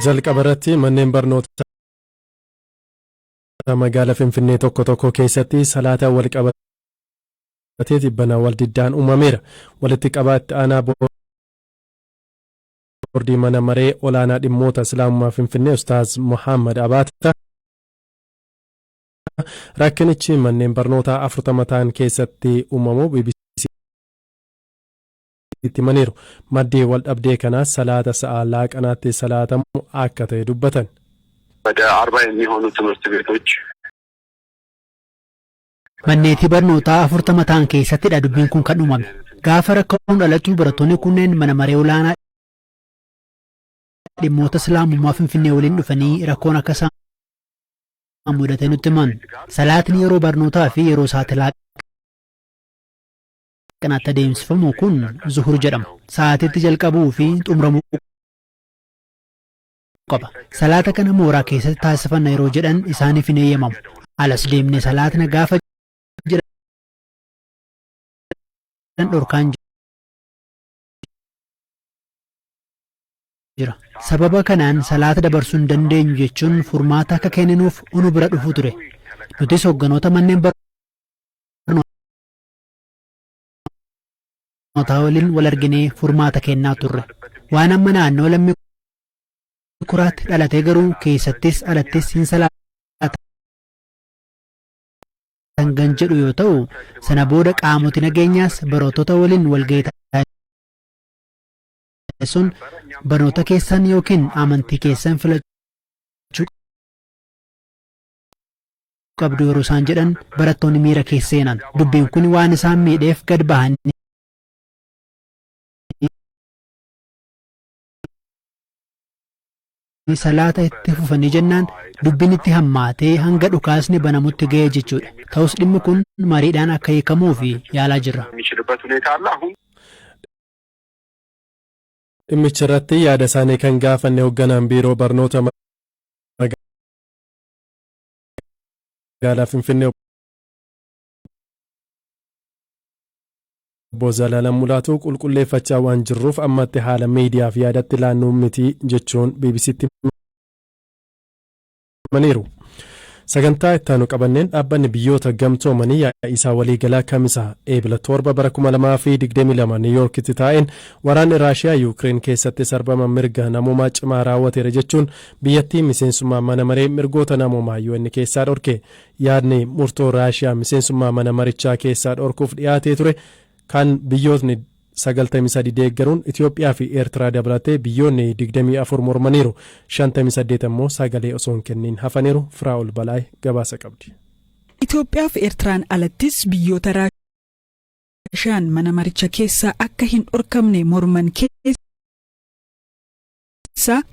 Jalqaba irratti manneen barnootaa magaala Finfinnee tokko tokko keessatti salaata wal qabatee tibbana wal diddaan uumameera. Walitti qabaa itti aanaa boordii mana maree olaanaa dhimmoota Islaamummaa Finfinnee Ustaaz Muhammad Abaata rakkinichi manneen barnootaa 40 ta'an keessatti uumamuu BBCtti himaniiru. Maddi wal dhabdee kanaas salaata sa'a laaqanaatti salaatamu akka ta'e dubbatan. ወደ 40 የሚሆኑ ትምህርት ቤቶች Manneetii barnootaa 40 ta'an keessattidha dubbiin kun kan uumame. Gaafa rakkoon dhalatu barattoonni kunneen mana maree olaanaa dhimmoota Islaamummaa Finfinnee waliin dhufanii rakkoon akka isaan mudate nutti himan. Salaatni yeroo barnootaa fi yeroo sa'aatii laaqanaatti adeemsifamu kun zuhur jedhama. Sa'aatiitti jalqabuu fi xumuramuu qaba. Salaata kana mooraa keessatti taasifanna yeroo jedhan isaaniif hin eeyyamamu. Alas deemnee salaatna gaafa jedhan dhorkaan jira. Sababa kanaan salaata dabarsuu hin dandeenyu jechuun furmaata akka kenninuuf unu bira dhufu ture. Nutis hogganoota manneen barnootaa waliin wal arginee furmaata kennaa turre. Waan amma naannoo lammii kuraatti dhalatee garuu keessattis alattis hin salaatan kan jedhu yoo ta'u, sana booda qaamoti nageenyaas barattoota waliin walgahii taasisuun barnoota keessan yookiin amantii keessan filachuu qabdu yeroo isaan jedhan barattoonni miira keessa seenan. Dubbiin kun waan isaan miidheef gad bahanii salaata itti fufanii jennaan dubbiin itti hammaatee hanga dhukaasni banamutti ga'e jechuudha. Ta'us dhimmi kun mariidhaan akka hiikamuuf yaalaa jirra. የሚችልበት ሁኔታ አለ። አሁን Dhimmicha irratti yaada isaanii kan gaafanne hoogganaan biiroo barnoota magaalaa Finfinnee obbo Zalaalam Mulaatuu qulqulleeffachaa waan jirruuf ammatti haala miidiyaaf yaadatti laannuu miti jechuun BBCtti himaniiru. Sagantaa ittaanu qabanneen dhaabbanni biyyoota gamtoomanii yaa'ii isaa waliigalaa Kamisa Eebila 7 bara 2022 Niiyorkitti taa'een waraanni Raashiyaa Yuukireen keessatti sarbama mirga namoomaa cimaa raawwateera jechuun biyyattii miseensummaa mana maree mirgoota namoomaa UN keessaa dhorke. Yaadni murtoo Raashiyaa miseensummaa mana marichaa keessaa dhorkuuf dhiyaatee ture kan biyyootni 93 deeggaruun Itoophiyaa fi Eertiraa dabalatee biyyoonni 24 mormaniiru. 58 immoo sagalee osoo hin kennin hafaniiru. Firaa'ol Balaay gabaasa qabdi. Itoophiyaa fi Eertiraan alattis biyyoota Raashiyaan mana maricha keessaa akka hin dhorkamne morman keessaa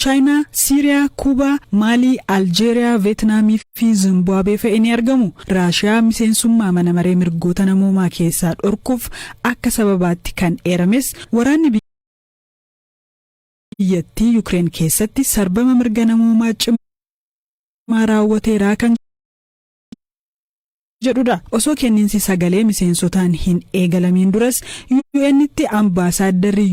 Chaayinaa, Siiriyaa, Kuubaa, Maalii, Aljeeriyaa, Veetnaamii fi Zimbaabuwee fa'i ni argamu. Raashiyaa miseensummaa mana maree mirgoota namoomaa keessaa dhorkuuf akka sababaatti kan eerames waraanni biyyattii Yukireen keessatti sarbama mirga namoomaa cimaa raawwateera kan jedhudha. Osoo kenniinsi sagalee miseensotaan hin eegalamiin duras UN'tti ambaasaaddarri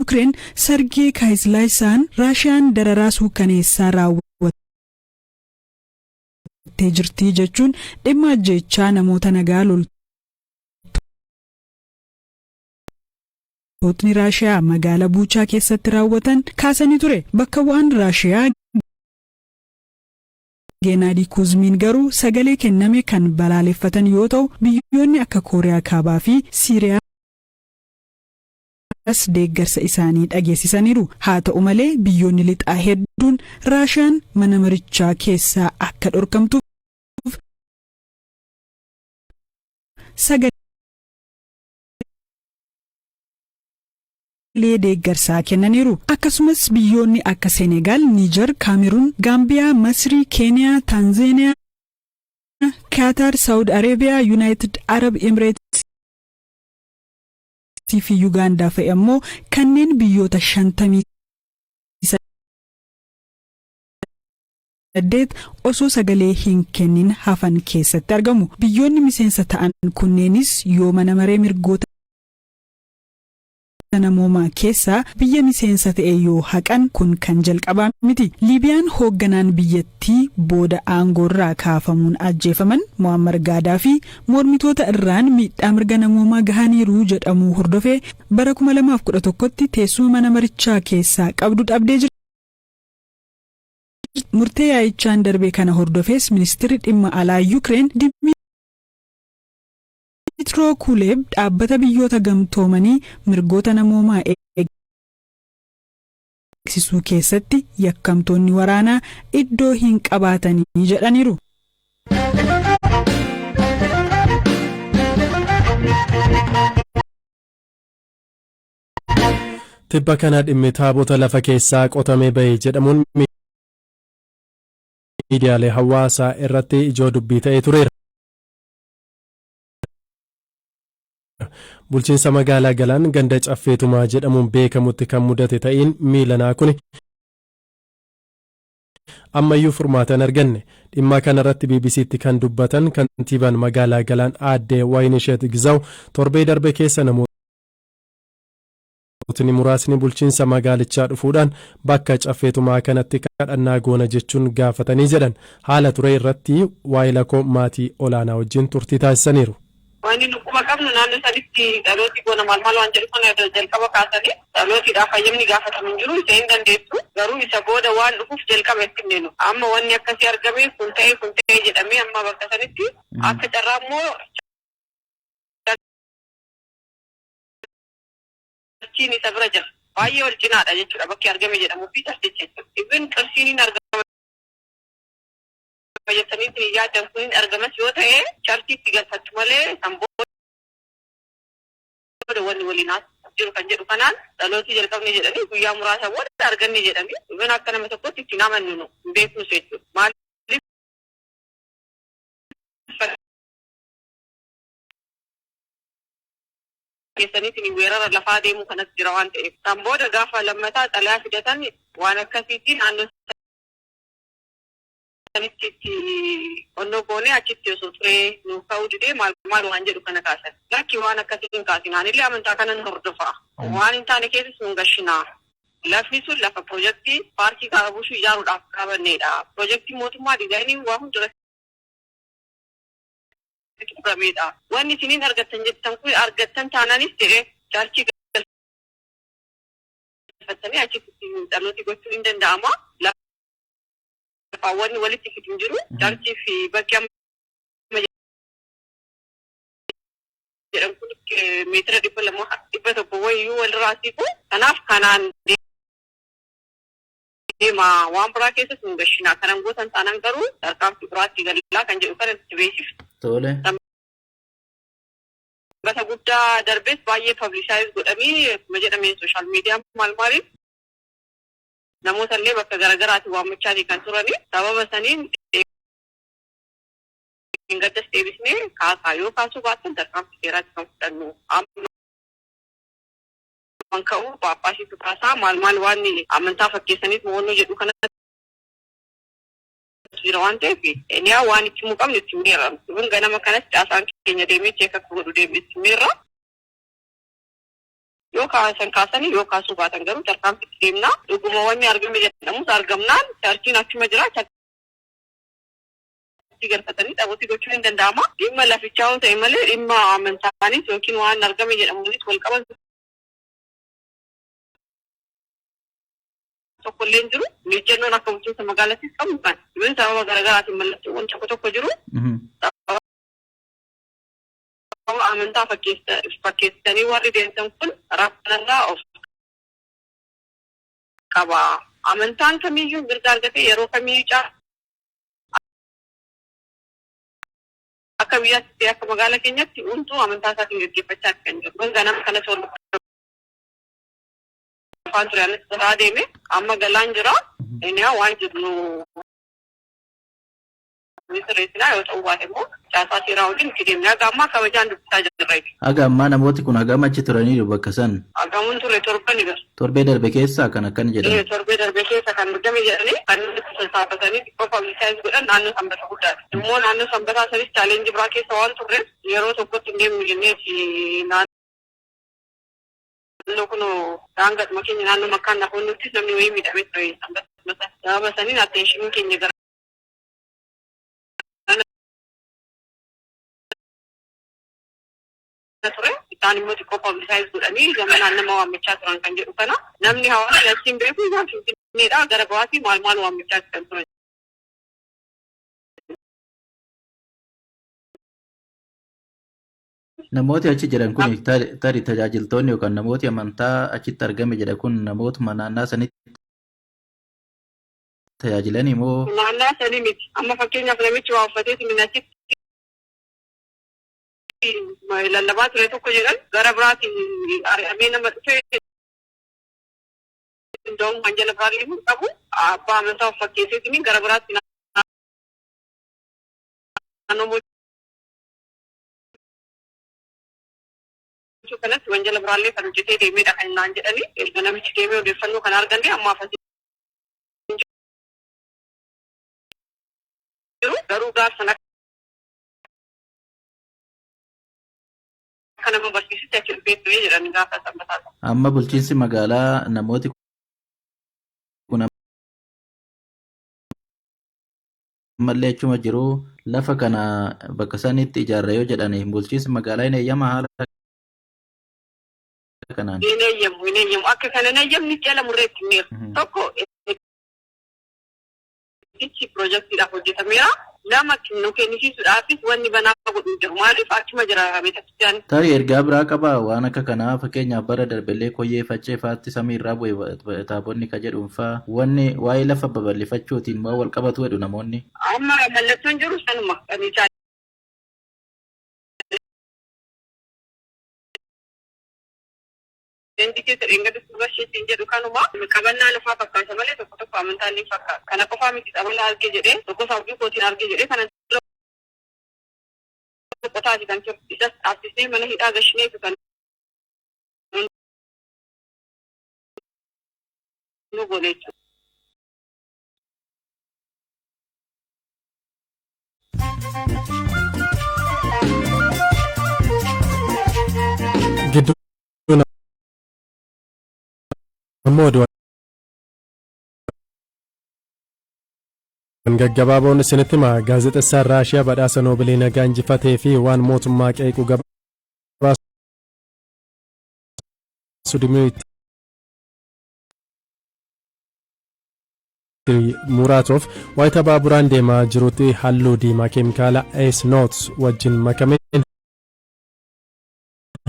Yukireen Sargee Kaayislaayisaan Raashiyaan dararaa suukaneessaa raawwattee jirti jechuun dhimma ajjeechaa namoota nagaa loltootni Raashiyaa magaalaa Buuchaa keessatti raawwatan kaasanii ture. Bakka bu'aan Raashiyaa Geenaadii Kuzmiin garuu sagalee kenname kan balaaleffatan yoo ta'u, biyyoonni akka Kooriyaa Kaabaa fi Siiriyaas deeggarsa isaanii dhageessisaniiru. Haa ta'u malee, biyyoonni lixaa hedduun Raashiyaan mana marichaa keessaa akka dhorkamtuuf sagalee deeggarsaa kennaniiru. Akkasumas biyyoonni akka Senegaal, Niijar, Kaameruun, Gaambiyaa, Masrii, Keeniyaa, Taanzeeniyaa, Kaataar, Saawud Areebiyaa, Yuunaayitid Arab Emireets fi Yugaandaa fa'i ammoo kanneen biyyoota 8 osoo sagalee hin kennin hafan keessatti argamu. Biyyoonni miseensa ta'an kunneenis yoo mana maree mirgoota namoomaa keessaa biyya miseensa ta'e yoo haqan kun kan jalqabaa miti. Liibiyaan hoogganaan biyyattii booda aangoorraa kaafamuun ajjeefaman Mo'ammar Gaadaafii mormitoota irraan miidhaa mirga namoomaa gahaniiru jedhamuu hordofee bara 2011tti teessuma mana marichaa keessaa qabdu dhabdee jirti. Murtee yaa'ichaan darbe kana hordofees ministirri dhimma alaa Yukireen Dimitiroo Kuleeb dhaabbata biyyoota gamtoomanii mirgoota namoomaa eegsisuu keessatti yakkamtoonni waraanaa iddoo hin qabaatanii jedhaniiru. Tibba kana dhimmi taabota lafa keessaa qotamee bahe jedhamuun miidiyaalee hawaasaa irratti ijoo dubbii ta'ee tureera. Bulchiinsa magaalaa Galaan ganda Caffeetumaa jedhamuun beekamutti kan mudate ta'iin miilanaa kuni ammayyuu furmaata hin arganne. Dhimma kanarratti BBCtti kan dubbatan kantiibaan magaalaa Galaan aadde Wayinisheet Gizaw torbee darbe keessa namootni muraasni bulchiinsa magaalichaa dhufuudhaan bakka Caffeetumaa kanatti kadhannaa goona jechuun gaafatanii jedhan. Haala ture irratti waa'ee lakoo maatii olaanaa wajjin turtii taasisaniiru. Wanni nu quba qabnu naannoo sanitti dhalooti goona maal maal waan jedhu kana jalqaba kaasanii dhalootiidhaaf hayyamni gaafatamu hin jiru, isa hin dandeessu, garuu isa booda waan dhufuuf jalqaba itti himne. Amma wanni akkasii argame kun ta'e kun ta'e jedhamee amma bakka sanitti akka carraa immoo charchiin isa bira jira. Baay'ee wal cinaadha jechuudha bakki argame jedhamuu fi charchichi jechuudha. Ibin qarsiin hin argama jettaniitiin hin yaaddan kun hin argamas yoo ta'e charchiitti galfattu malee san booda wanni waliin jiru kan jedhu kanaan dhalootii jalqabne jedhanii guyyaa muraasa booda arganne jedhanii ibin akka nama tokkotti ittiin amannu nu hin beeknus jechuudha. Maaliif keessaniitiin weerara lafaa deemuu kanas jira waan ta'eef. Kan booda gaafa lammataa xalayaa fidatan waan akkasiitiin naannoo sanitti itti onnoo goonee achitti osoo turee nuuf ka'uu didee maal maal waan jedhu kana kaasan. Lakki, waan akkasii hin kaasin, anillee amantaa kanan hordofa. Waan hin taane keessas nun gashinaa. Lafni sun lafa piroojeektii paarkii gaara buusuu ijaaruudhaaf qabannedha. Piroojeektii mootummaa diizaayinii waa hunda xumuramedha. Wanni isiniin argattan jettan kun argattan taanaanis jedhee charchii galfattanii achitti dhalooti gochuun hin danda'ama. Lafaawwan walitti fidu hin jiru. Charchii fi bakki amma jedhamu kun meetira 200, 100 wayiyyuu walirraa siqu. Kanaaf kanaan deema, waan biraa keessas hin gashinaa. Kanan gootan taanaan garuu tarkaanfii biraatti galaa kan jedhu kana itti beeksiftu. Tole. Sanbata guddaa darbees baay'ee publicize godhanii akkuma jedhameen social media maal maaliin namoota illee bakka garaagaraatiin waammachaatii kan turani. Sababa saniin gaddas deebisnee kaasaa, yoo kaasuu baattan tarkaanfii seeraatti kan fudhannu. Amma ka'u paappaasiitu kaasaa maal maal waan amantaa fakkeessaniif mo'annoo jedhu kana jira waan ta'eef niyaa waan itti himuu qabnu itti himeerra. Kun ganama kanas caasaan keenya deemee check akka godhu deemee itti himeerra. Yoo kaasan kaasanii, yoo kaasuu baatan garuu tarkaanfii itti deemna. Dhuguma wanni argame jedhamus argamnaan charchiin achuma jira. Charchii galfatanii taphotii gochuun hin danda'ama. Dhimma lafichaa yoo ta'e malee dhimma amantaanis yookiin waan argame jedhamuunis wal qaban tokko illee hin jiru. Miijannoon akka bulchiinsa magaalattis qabnu kan. Dhimmi sababa garaagaraatiin mallattoowwan tokko tokko jiru. Sababa amantaa fakkeessanii warri deemtan kun rakkanarraa of qaba. Amantaan kamiyyuu mirga argatee yeroo kamiyyuu caa akka biyyaatti ta'e akka magaalaa keenyatti hunduu amantaa isaatiin gaggeeffachaa kan jiru. Kun ganama kanas hordofaan ture, anis biraa deeme amma galaan jira. Inni waan jiru Ni sirreessinaa, yoo ta'uu baate immoo caasaa seeraa waliin itti deemna. Haga ammaa kabajaan dubbisaa jirra. Haga ammaa namooti kun hagam achi turaniiru bakka san? Hagamuun turre, torban gara. Torbee darbe keessaa kan akkana jedhan. Torbee darbe keessa kan argame jedhanii kan nuti sassaabbatanii xiqqoo publicize godhan naannoo Sanbata Guddaati. Immoo naannoo Sanbataa sanis challenge biraa keessa waan turreef yeroo tokkotti hin deemnu jenneeti, naannoo kun daangaadhuma keenya naannoo makkaan nafoonnuttis namni wayii miidhamee ture Sanbata. Sababa saniin attentioniin keenya gara ture. Isaan immoo xiqqoo publicize godhanii zamanaan nama waammachaa turan kan jedhu kana namni hawaasni achiin beeku isaan Finfinneedha gara ba'aatii maal maal waammachaa kan turan. Namooti achi jiran kun tarii tajaajiltoonni yookaan namooti amantaa achitti argame jedha kun namootuma naannaa sanitti tajaajilanii moo? Naannaa sanii miti. Amma fakkeenyaaf namichi waa uffatee achitti lallabaa ture tokko jedhan gara biraatiin ari'amee nama dhufe, nda'uun wanjala biraallee hin qabu. Abbaa amantaa of fakkeesseetiin gara biraatti naannoo mochuu kanatti wanjala biraallee kan hojjetee deemedha kan naan jedhani. Erga namichi deemee odeeffannoo kana arganne ammaaf asii jiru. Garuu gaaf sana akka nama barsiisutti achi dhufee ture jedhan gaafa Sanbataa. Amma bulchiinsi magaalaa namooti kun ammallee achuma jiru, lafa kana bakka sanitti ijaarra yoo jedhan bulchiinsi magaalaa hin eeyyama haala kanaan? Hin eeyyamu, hin eeyyamu. Akka kana hin eeyyamni jala murreetti himeera. Tokko, ichi piroojeektiidhaaf hojjetameera. Lama, nu kennisiisuudhaafis wanni banaa godhu jiru. Maaliif achuma jira beetakristaan. Tarii ergaa biraa qabaa waan akka kanaa? Fakkeenyaaf bara darbellee Koyyee Faccee fa'aatti samii irraa bu'e taabonni ka jedhuun fa'aa, wanni waa'ee lafa babal'ifachuutiin waan wal qabatu jedhu namoonni. Amma mallattoon jiru sanuma. Kan challenge keessa dheengadda suura isheetiin jedhu kanuma qabannaa lafaa fakkaata malee tokko tokko amantaan ni fakkaata. Kana qofaa miti, xabala argee jedhee tokko saabduu kootiin argee jedhee kana qotaati kan ture. Isas dhaabsisnee mana hidhaa gashineetu kan nu goone jechuudha. Gidduu ammoo oduuwwan gaggabaaboon isinitti hima. Gaazexessaan Raashiyaa badhaasa Noobilii nagaa injifatee fi waan mootummaa qeequ gabaasu Dimiitiri Muraatoof wayita baaburaan deemaa jirutti halluu diimaa keemikaala Ace Notes wajjin makameen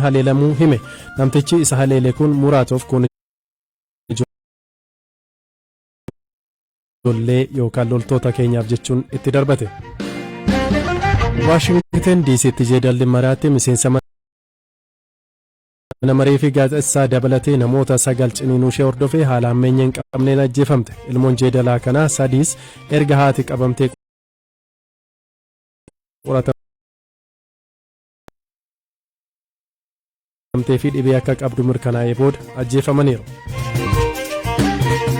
haleelamuu hime. Namtichi isa haleele kun Muraatoof kun ijoollee yookaan loltoota keenyaaf jechuun itti darbate. Waashingten DC'tti jeedalli maraatti miseensa mana maree fi gaazexessaa dabalatee namoota sagal ciniinuu ishee hordofee haala hammeenya hin qabneen ajjeefamte. Ilmoon jeedalaa kanaa sadiis erga haati qabamtee qoratamtee fi dhibee akka qabdu mirkanaa'ee booda ajjeefamaniiru.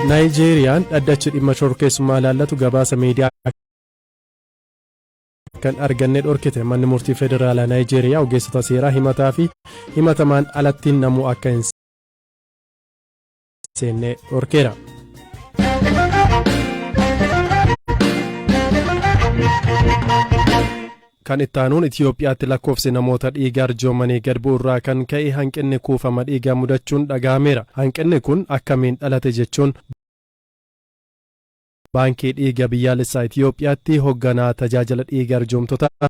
Naayijeeriyaan dhaddachi dhimma shororkeessummaa ilaallatu gabaasa miidiyaa kan arganne dhorkite. Manni murtii federaalaa Naayijeeriyaa ogeessota seeraa himataa fi himatamaan alattiin namuu akka hin seenne dhorkeera. Kan itti aanuun Itiyoophiyaatti lakkoofsi namoota dhiiga arjoomanii gad bu'u irraa kan ka'e hanqinni kuufama dhiigaa mudachuun dhaga'ameera. Hanqinni kun akkamiin dhalate jechuun Baankii Dhiiga Biyyaalessaa Itiyoophiyaatti hoogganaa tajaajila dhiiga arjoomtotaa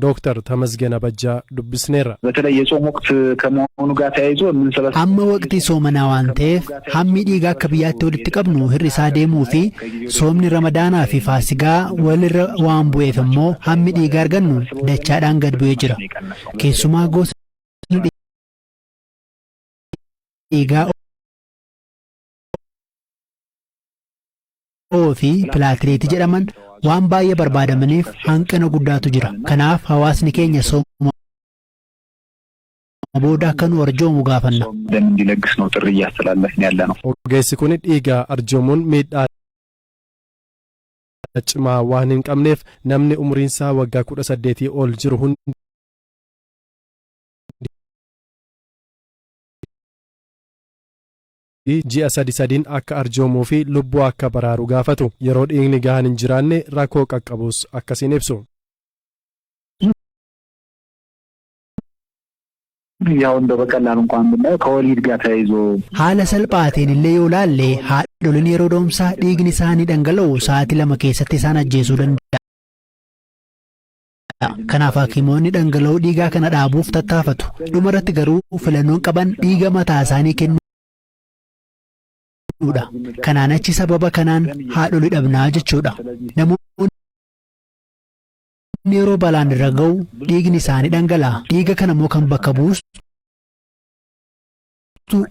Dooktar Tamasgen Abajjaa dubbisneerra. በተለይ የጾም ወቅት ከመሆኑ ጋር ተያይዞ የምንሰበስ Amma waqtii soomanaa waan ta'eef hammi dhiigaa akka biyyaatti walitti qabnu hir'isaa deemuu fi soomni Ramadaanaa fi Faasigaa walirra waan bu'eef immoo hammi dhiigaa argannu dachaadhaan gad bu'ee jira. Keessumaa gosa dhiigaa O fi pilaatileetii jedhaman waan baay'ee barbaadamaniif hanqina guddaatu jira. Kanaaf hawaasni keenya sooma booda akka nu arjoomu gaafanna. ደም እንዲለግስ ነው ጥሪ እያስተላለፍን ያለ ነው። Ogeessi kun dhiiga arjoomuun miidhaa cimaa waan hin qabneef namni umriinsaa waggaa 18 ol jiru hundi ji'a sadi sadiin akka arjoomuu fi lubbuu akka baraaru gaafatu. Yeroo dhiigni gahaan hin jiraanne rakkoo qaqqabus akkasiin ibsu. ያው እንደው በቀላሉ እንኳን ብናየው ከወሊድ ጋር ተያይዞ Haala salphaatiin illee yoo laalle, haadholiin yeroo da'umsaa dhiigni isaanii dhangala'u sa'aatii 2 keessatti isaan ajjeesuu danda'a. Kanaaf hakimoonni dhangala'uu dhiigaa kana dhaabuuf tattaafatu. Dhumarratti garuu filannoon qaban dhiiga mataa isaanii kennuudha. Kanaan achi sababa kanaan haadholii dhabnaa jechuudha. Namoonni yeroo balaan irra ga'u dhiigni isaanii dhangala'a. Dhiiga kana immoo kan bakka buustu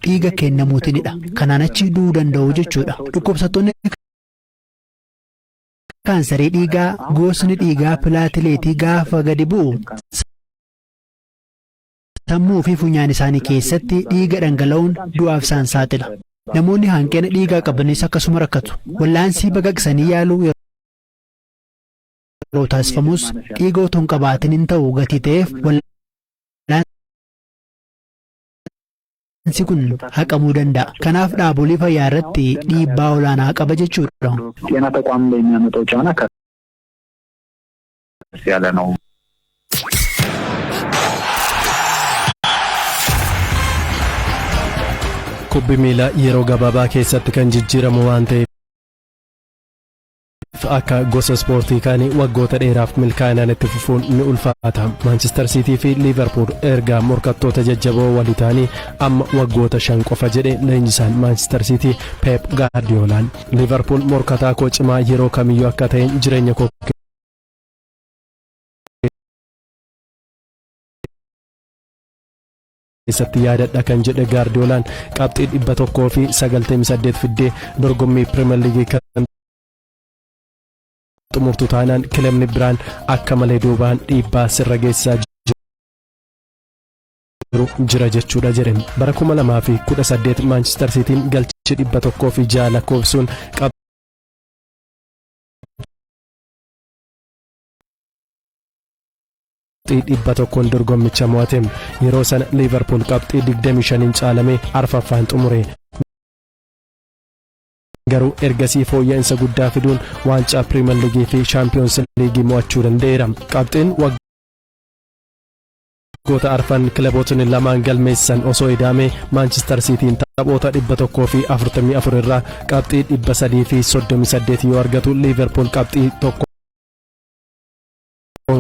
dhiiga kennamuutinidha. Kanaan achi du'uu danda'u jechuudha. Dhukkubsattoonni kaansarii dhiigaa gosni dhiigaa pilaatileetii gaafa gadi bu'u sammuu fi funyaan isaanii keessatti dhiiga dhangala'uun du'aaf isaan saaxila. Namoonni hanqina dhiigaa qabanis akkasuma rakkatu. Wallaansii baqaqsanii yaaluu yeroo taasifamus dhiiga otoo hin qabaatin hin ta'u gatii ta'eef wallaansii kun haqamuu danda'a. Kanaaf dhaabolee fayyaa irratti dhiibbaa olaanaa qaba jechuudha. ጤና ተቋም ላይ የሚያመጣው ጫና ከፍ ያለ ነው። Kubbi miilaa yeroo gabaabaa keessatti kan jijjiiramu waan ta'eef akka gosa ispoortii kaanii waggoota dheeraaf milkaa'inaan itti fufuun ni ulfaata. Maanchister Siitii fi Liivarpuul erga morkattoota jajjaboo walii ta'anii amma waggoota 5 qofa jedhe leenjisaan Maanchister Siitii Peep Gaardiyoolaan. Liivarpuul morkataa koo cimaa yeroo kamiyyuu akka ta'een jireenya koo keessatti yaadadha kan jedhe Gaardiyoolaan, qabxii 198 fiddee dorgommii Pirimeer Liigii kan xumurtu taanaan kilabni biraan akka malee duubaan dhiibbaa sirra geessisaa jiru jira jechuudha jedhe. Bara 2018 Maanchister Siitiin galchii 106 lakkoofsuun qabxii 100n dorgommicha mo'ate. Yeroo sana Liivarpuul qabxii 25n caalamee arfaffaan xumure. Garuu ergasii fooyya'insa guddaa fiduun waancaa Pirimeer Liigii fi Shaampiyoons Liigii mo'achuu danda'eera. Qabxiin waggoota arfan kilabootni lamaan galmeessan osoo idaamee, Maanchister Siitiin taphoota 144 irraa qabxii 338 yoo argatu, Liivarpuul qabxii tokko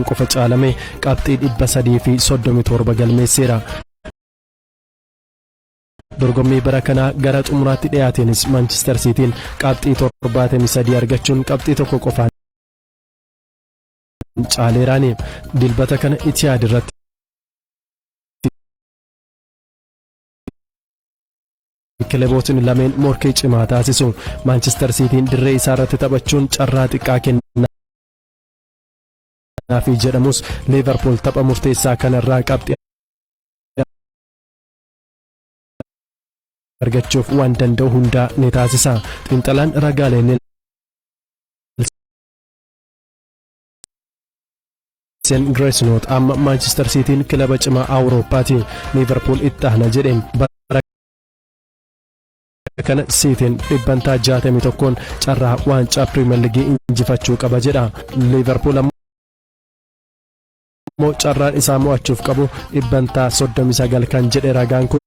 qofa caalame qabxii 337 galmeesseera. Dorgommii bara kanaa gara xumuraatti dhiyaateenis Maanchister Siitiin qabxii 73 argachuun qabxii tokko qofaan caaleeraani. Dilbata kana Itiyaad irratti kilabootni lameen morkii cimaa taasisu. Maanchister Siitiin dirree isaa irratti taphachuun carraa xiqqaa kennaafi jedhamus, Liivarpuul tapha murteessaa kanarraa qabxii argachuuf waan danda'u hundaa ni taasisa. Xiinxalaan ragaalee Nielsen Gireesnoot amma Maanchister Siitiin kilaba cimaa Awurooppaati. Liivarpuul itti aana jedhe. Bara kana Siitiin dhibbantaa 61n carraa waancaa Pirimeer Liigii injifachuu qaba jedha. Liivarpuul ammoo carraan isaa mo'achuuf qabu dhibbantaa 39 kan jedhe ragaan kun.